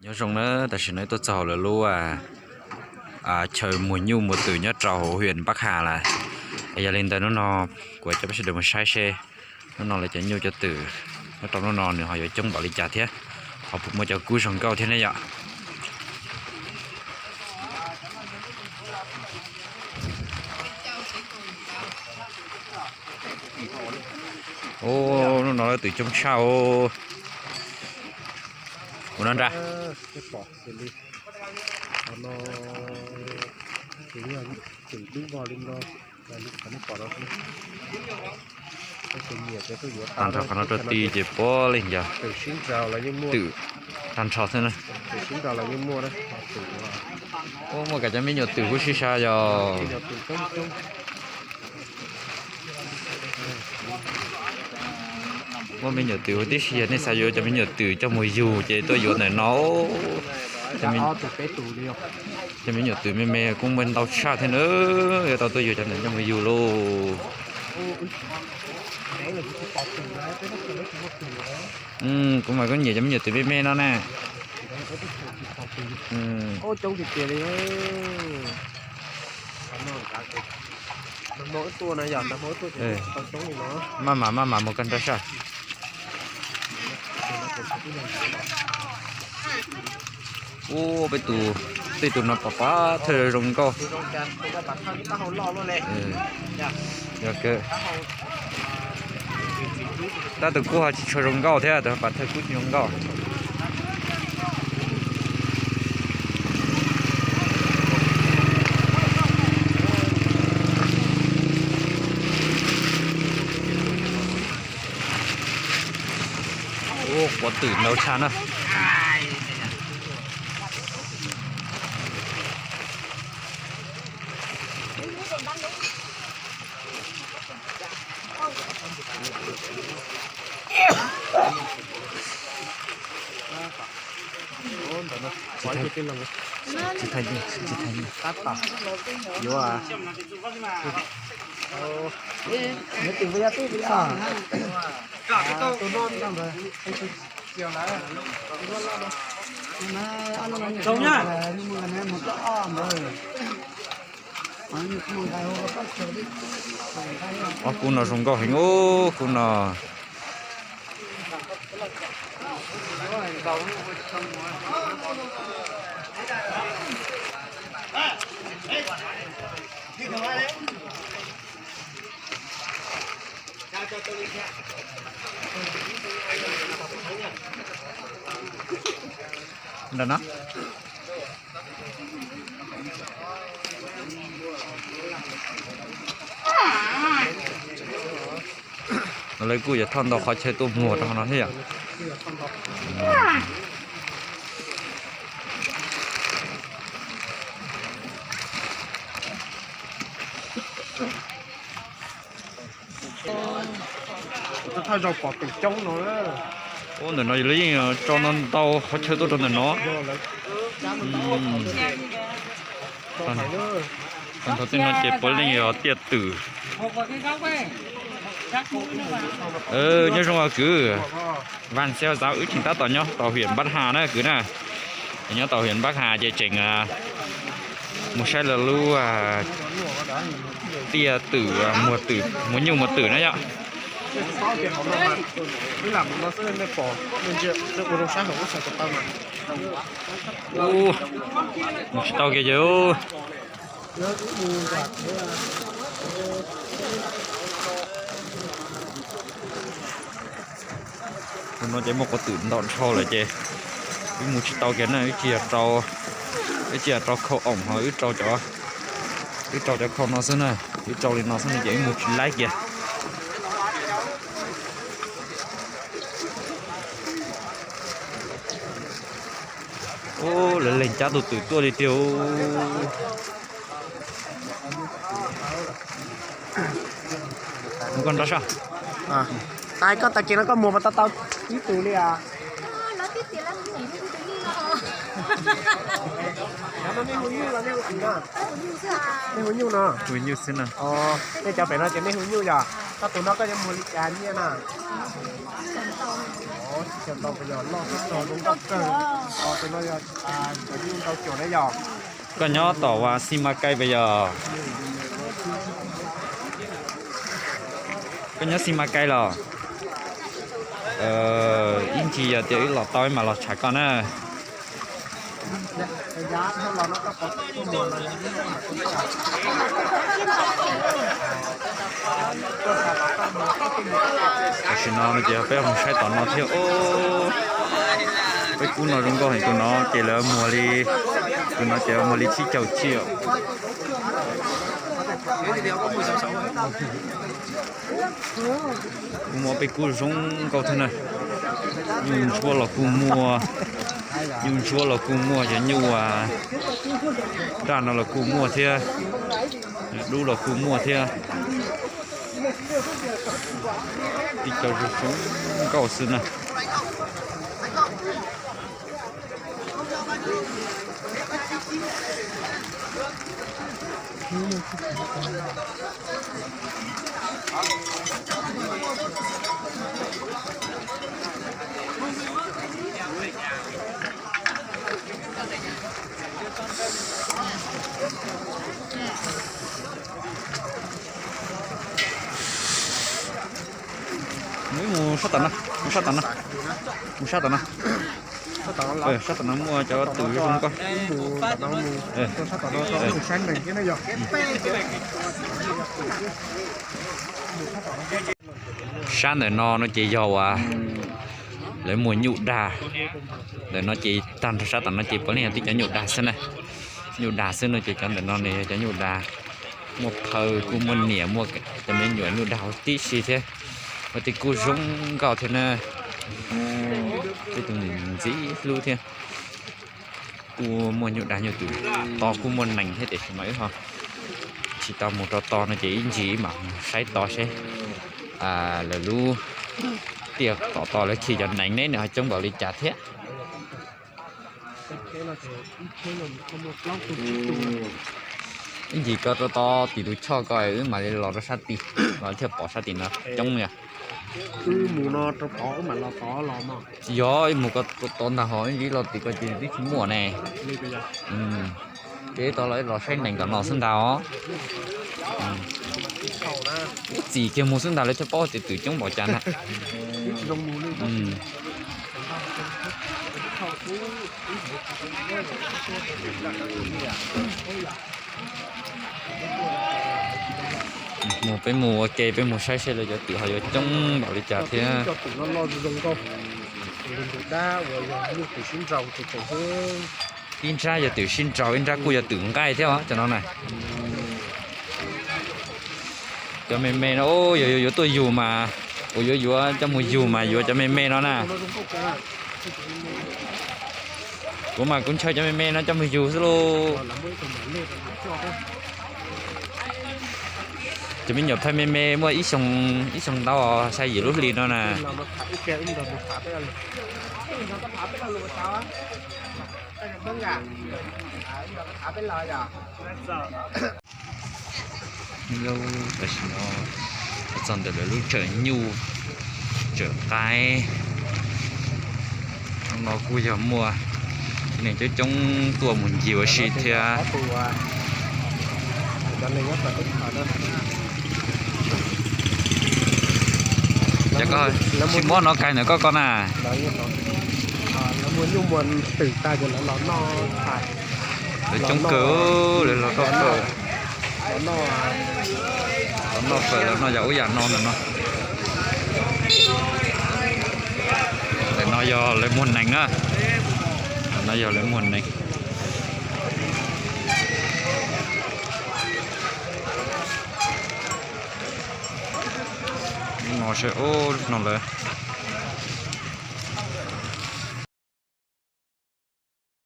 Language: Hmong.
Nyob zoo na, tam sim no tuaj txog lawv lub chaw muag nyuj muag twm nyob rau hauv huyện Bắc Hà lawm. Yog li ntawd hnub no kuv coj peb sawv daws mus saib seb hnub no lawv cov nyuj cov twm nyob rau hnub no nws ho yuav coob npaum li cas thiab, ho puas muaj cov kub zoo nkauj thiab ne yom. Hnub no lawv twm coob tshaj os. Ua no nra. Tag nrho qhov no rau ti ces puav leej yog twm tag nrho xwb na. Ua muaj kav cov me nyuam twm huv si sas yog. Muaj me nyuam twm huv tib si, yog nej xav yuav cov me nyuam twm coj mus yug ces tuaj yuav ntawm no. Cov me nyuam twm me me kuj muaj ntau tshaj thiab na, yuav tau tuaj yuav cov ntawm coj mus yug lauj. Kuv mas kuj nyiam cov me nyuam twm me me no na. Maj mam maj mam mus koj nrog saj. Ub, peb tus, tej tus no pov pov thawj zoo nkauj. Yog kawg. Tab tus kub ho tsis tshua zoo nkauj thiab, tus pov thawj kub tsis zoo nkauj. Ub, quav twm ntau tshaj na. Tsis thaij, tsis thaij, tsis thaij. Yuav, ob kub no zoo nkauj heev, ob kub no. Ntawm no. Lawv kuj yuav thauj ntau qhov chaw tuaj muag rau qhov no thiab yom. Ub, ntawm no lawv yeej tso ntau ntau qhov chaw tuaj rau ntawm no. Tag nrho tej no ces puav leej yog tiaj twm. Nyob zoo kwv, vas xeeb xav wb tseem tab tom nyob tau huyện Bắc Hà na kwv na. Nyob tau huyện Bắc Hà ces tseem mus saib lawv lub tiaj twm, muag twm, muag nyuj muag twm na yom. Mus tsis tau kiag ces. Tus no ces muaj quav twm ntau nrho lawm ces wb mus tsis tau kiag na, wb tsis yog rau, wb tsis yog rau khau oom ho wb rau cov, wb rau cov khau no xwb na, wb rau li no xwb no ces wb mus tsis laib kiag. Ub, lawv leeg cab tus twm tuaj li tiag. Mus koj nrog soj. Tais koj tag kis no koj muag puas tau tau ib tug li as? Nej hu nyuj no. Hu nyuj xwb no. Nej cov pem no ces nej hu nyuj yog? Koj tus no koj yuav muag li cas nyiaj na? Koj nyob tom uas Xi Ma Kai puas yog? Koj nyob Xi Ma Kai los? Ib ntsis yog tias wb los tau wb mam los tsham koj na. Tam sim no no ces peb ho saib tom no thiab. Peb kub no zoo nkauj heev, tus no ces lawv muag li, tus no ces muag li tsib caug tsiaj. Kuj muaj peb kub zoo nkauj thiab na. Nyuj ntsuab los kuj muaj, nyuj ntsuab los kuj muaj, cov nyuj raj no los kuj muaj thiab, dub los kuj muaj thiab. Tib co zoo zoo nkauj xwb na. Mus sab tom no, mus sab tom no, mus sab tom no. Sab tom no muaj cov twm zoo nkauj. Sab ntawm no no ces yog uas lawv muag nyuj dag. Ntawm no ces tag nrho sab tom no ces puav leej yog tib cov nyuj dag xwb na. Nyuj dag xwb no ces cov ntawm no nws yog cov nyuj dag. Muaj phaw kuj muaj niam, muaj cov me nyuam nyuj dag huv tib si thiab. Ua tej kub zoo nkauj thiab na. Tej tus ntxim hlub thiab. Kuj muaj nyuj dag nyuj twm, to kuj muaj nees thiab tiam sis mas wb ho tsis tau mus rau to no ces ib ntsis mam saib to seb lawv lub tiaj tom to lawv khi cov nees neb nws ho coob npaum li cas thiab. Ib ntsis koj rau to tim tus choj ko wb mam li los rau sab tid, los thiaj pom sab tim no coob yog. Tsis yog, mus ko tod ntag hos ib ntsis los tim ko ces twb tsis muaj ne. Ces to los los saib nees tom no xwb ntag os. Txim kiag mus xwb ntag lawv thiaj paub tias twm coob npaum cas ntag. Mus peb mus ua ke peb mus saib seb lawv cov twm ho yuav coob npaum li cas thiab. Ib nrab yog twm sib nraus, ib nrab kuj yog twm nqaij thiab os cov no na. Cov me me no yog yuav tuaj yug mas, uas yuav yuav coj mus yug mas yuav cov me me no na. Kuv mas kuv ntshaw cov me me no coj mus yug xwb lauj. Cov me nyuam phaj me me muaj ib xyoo ntau, xya yim lub hli no na. Tam sim no txog ntawm lawv lub tsawm nyuj tsawm qaib no kuj yog muaj neeg coob coob tuaj mus ncig ua si thiab. Ces koj tsis muab no kais ntawm koj ko na. Lawv coob kawg, lawv los tau kawg. Los noj fawm los noj yam ub yam no ntawm no. Ntawm no yog lawv muag nees na. Ntawm no yog lawv muag nees. No seb, no lawv